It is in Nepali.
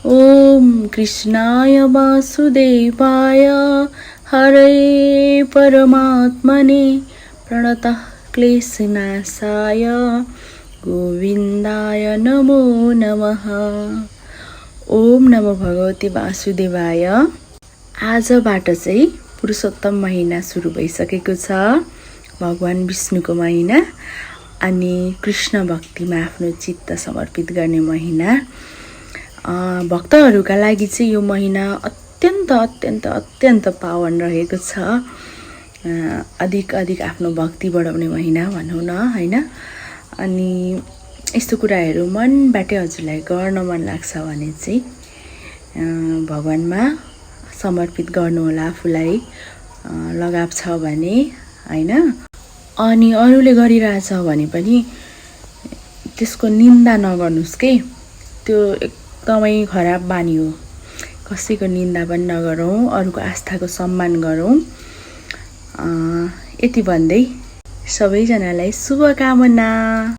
ओम कृष्णाय वासुदेवाय हरे परमात्मने प्रणतः क्लेशनाशाय गोविन्दाय नमो नमः। ओम नमो भगवते वासुदेवाय। आजबाट चाहिँ पुरुषोत्तम महिना सुरु भइसकेको छ, भगवान विष्णुको महिना अनि कृष्ण भक्तिमा आफ्नो चित्त समर्पित गर्ने महिना। भक्तहरूका लागि चाहिँ यो महिना अत्यन्त अत्यन्त अत्यन्त पावन रहेको छ। अधिक अधिक आफ्नो भक्ति बढाउने महिना भनौँ न, हैन। अनि यस्तो कुराहरू मनबाटै हजुरलाई गर्न मन लाग्छ भने चाहिँ भगवानमा समर्पित गर्नु होला आफूलाई, लगाव छ भने, हैन। अनि अरूले गरिरहेछ भने पनि त्यसको निन्दा नगर्नुस् के, त्यो एकदमै खराब बानी हो। कसैको निन्दा पनि नगरौँ, अरूको आस्थाको सम्मान गरौँ। यति भन्दै सबैजनालाई शुभकामना।